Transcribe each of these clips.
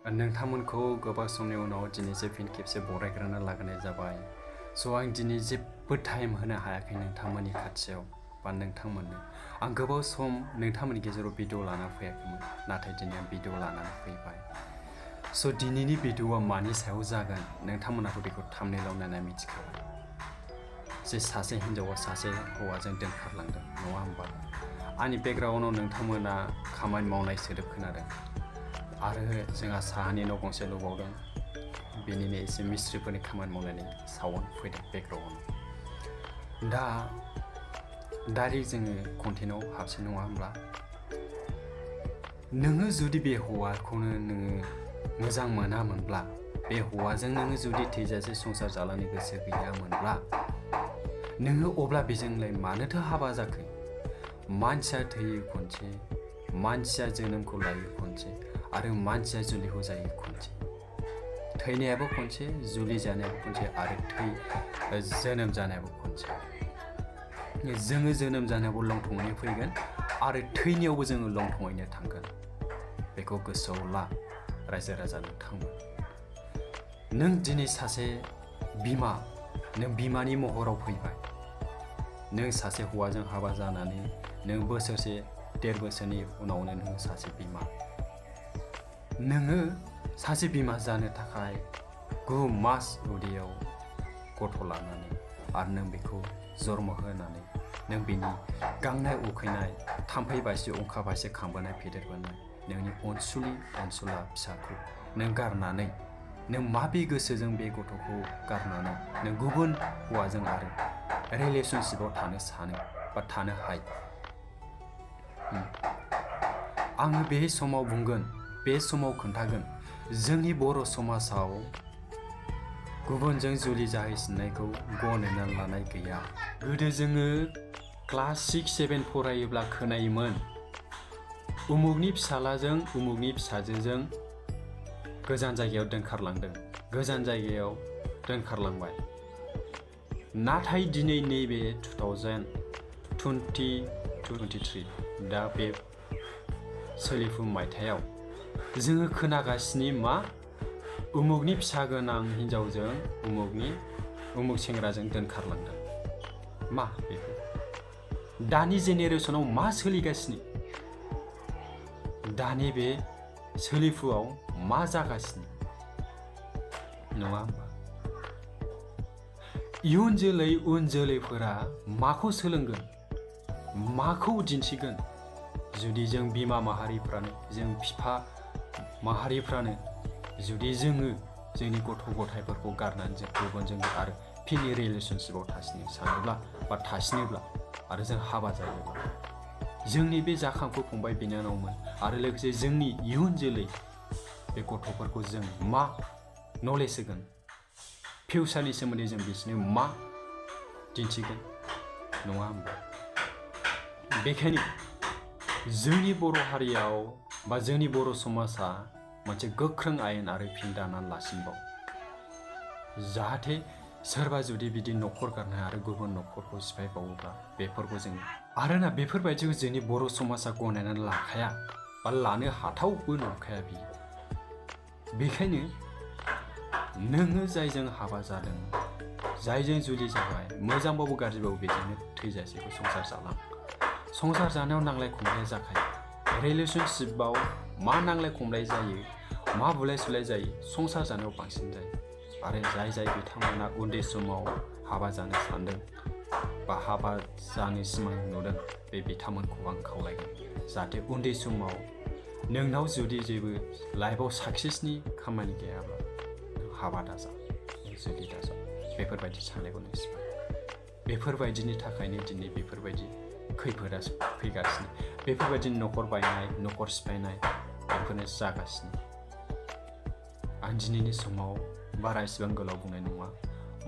नोंथांमोनखौ गोबां समनि उनाव दिनैसो फिन खेबसे बरायग्रोना लागायनाय जाबाय। आं दिनै जेबो टाइम होनो हायाखै नोंथांमोननि खाथियाव बा नोंथांमोननो। आं गोबाव सम नोंथांमोननि गेजेराव भिडिअ लाना फैयाखैमोन, नाथाय दिनै आं भिडिअ लानानै फैबाय। दिनैनि भिडिअआ मानि सायाव जागोन नोंथांमोनाथ' बेखौ थाम्बनेइलाव नायना मिथिखाबाय। जे सासे हिन्जावा सासे हौवाजों दोनखारलांदों, नङा होमबा? आंनि बेकग्राउन्डआव नोंथांमोना खामानि मावनाय सोदोब खोनादों आरो जोंहा साहानि न' गंसे लुबावदों, बेनिनो एसे मिस्ट्रिफोरनि खामानि मावनायनि साउन्ड फैदों बेकग्राउन्डआव। दा डाइरेक्ट जोङो कन्टेन्टआव हाबसै, नङा होमब्ला? नोङो जुदि बे हौवाखौनो नोङो मोजां मोनामोनब्ला, बे हौवाजों नोङो जुदि थैजासे संसार जालांनो गोसो गैयामोनब्ला, नोङो अब्ला बेजोंलाय मानोथो हाबा जाखो? मानसिया थैयो खनसे, मानसिया जोनोमखौ लायो खनसे, आरो मानसिया जुलिखौ जायो खनसे। थैनायाबो खनसे, जुलि जानायाबो खनसे, आरो जोनोम जानायाबो खनसे। जोङो जोनोम जानायावबो लंथङैनो फैगोन आरो थैनायावबो जोङो लंथङैनो थांगोन। बेखौ गोसोआव ला रायजो राजा नोंथांमोन। नों दिनै सासे बिमा, नों बिमानि महराव फैबाय। नों सासे हौवाजों हाबा जानानै नों बोसोरसे 1.5 बोसोरनि उनावनो नों सासे बिमा। नोङो सासे बिमा जानो थाखाय 9 मास उदैयाव गथ' लानानै आरो नों बेखौ जन्म होनानै नों बेनि गांनाय उखैनाय, थाम्फै बायसि अंखा बायसि खांबोनाय फेदेरबोनाय नोंनि अनसुला फिसाखौ नों गारनानै, नों माबे गोसोजों बे गथ'खौ गारनानै नों गुबुन हौवाजों आरो रिलेसनशिपआव थानो सानो बा थानो हायो? आङो बे समाव बुंगोन, बे समाव खोन्थागोन, जोंनि बर' समाजाव गुबुनजों जुलि जाहैसिननायखौ गनायनानै लानाय गैया। गोदो जोङो क्लास 6-7 फरायोब्ला खोनायोमोन, उमुगनि फिसालाजों उमुगनि फिसाजोजों गोजान जायगायाव दोनखारलांदों, गोजान जायगायाव दोनखारलांबाय। नाथाय दिनै नैबे 2023 दा बे सोलिफु मायथाइयाव जोङो खोनागासिनो मा? उमुगनि फिसा गोनां हिन्जावजों उमुग सेंग्राजों दोनखारलांदों। मा बेफोर? दानि जेनेरेसनाव मा सोलिगासिनो? दानि बे सोलिफुआव मा जागासिनो? नङा होमबा? इयुन जोलैफोरा माखौ सोलोंगोन, माखौ दिन्थिगोन? जुदि जों बिमा माहारिफ्रानो, जों बिफा माहारिफ्रानो जुदि जोङो जोंनि गथ' गथायफोरखौ गारनानै जों गुबुनजों आरो फिन रिलेसनशिपआव थासिनोब्ला आरो जों हाबा जायोब्ला, जोंनि बे जाखांफु फंबाय बिनानावमोन आरो लोगोसे जोंनि इयुन जोलै बे गथ'फोरखौ जों मा नलेज होगोन? फिउचारनि सोमोन्दै जों बिसोरनो मा दिन्थिगोन? नङा होमबा? बेखायनो जोंनि बर' हारियाव बा जोंनि बर' समाजा मोनसे गोख्रों आयेन आरो फिन दानानै लासिनबाव, जाहाथे सोरबा जुदि बिदि न'खर गारनाय आरो गुबुन न'खरखौ सिफायबावोब्ला बेफोरखौ जों आरोना बेफोरबायदिखौ जोंनि बर' समाजा गनायनानै लाखाया बा लानो हाथावबो नंखाया बियो। बेखायनो नोङो जायजों हाबा जादों, जायजों जुलि जाबाय, मोजांबाबो गाज्रिबाबो बेजोंनो थैजासेखौ संसार जालां। संसार जानायाव नांलाय खमलाया जाखायो। रिलेसनशिपआव मा नांलाय खमलाय जायो, मा बुलाय सुलाय जायो, संसार जानायाव बांसिन जायो। आरो जाय बिथांमोना उन्दै समाव हाबा जानो सानदों बा हाबा जानो सिमां नुदों, बे बिथांमोनखौ आं खावलायगोन, जाहाथे उन्दै समाव नोंनाव जुदि जेबो लाइफआव साक्सेसनि खामानि गैयाब्ला हाबा दाजा, जुलि दाजा, बेफोरबायदि साननायखौ नों सिफाय। बेफोरबायदिनि थाखायनो दिनै बेफोरबायदि खैफोदा फैगासिनो, बेफोरबायदि न'खर बायनाय, न'खर सिफायनाय बेफोरनो जागासिनो। आं दिनैनि समाव बारा इसेबां गोलाव बुंनाय नङा।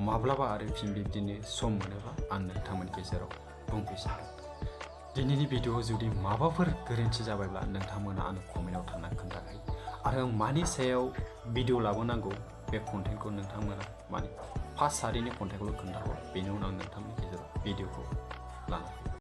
माब्लाबा आरो फिन बिब्दिनो सम मोनोबा आं नोंथांमोननि गेजेराव बुंफैसिगोन। दिनैनि भिडिअ'आव जुदि माबाफोर गोरोन्थि जाबायब्ला नोंथांमोना आंनो कमेन्टआव थांनानै खोन्थाखायो। आरो आं मानि सायाव भिडिअ लाबोनांगौ बे कन्टेन्टखौ नोंथांमोना फार्स्ट सारिनि कन्टेन्टखौल' खोन्थाहर, बेनि उनाव आं नोंथांमोननि गेजेराव भिडिअ'खौ लाना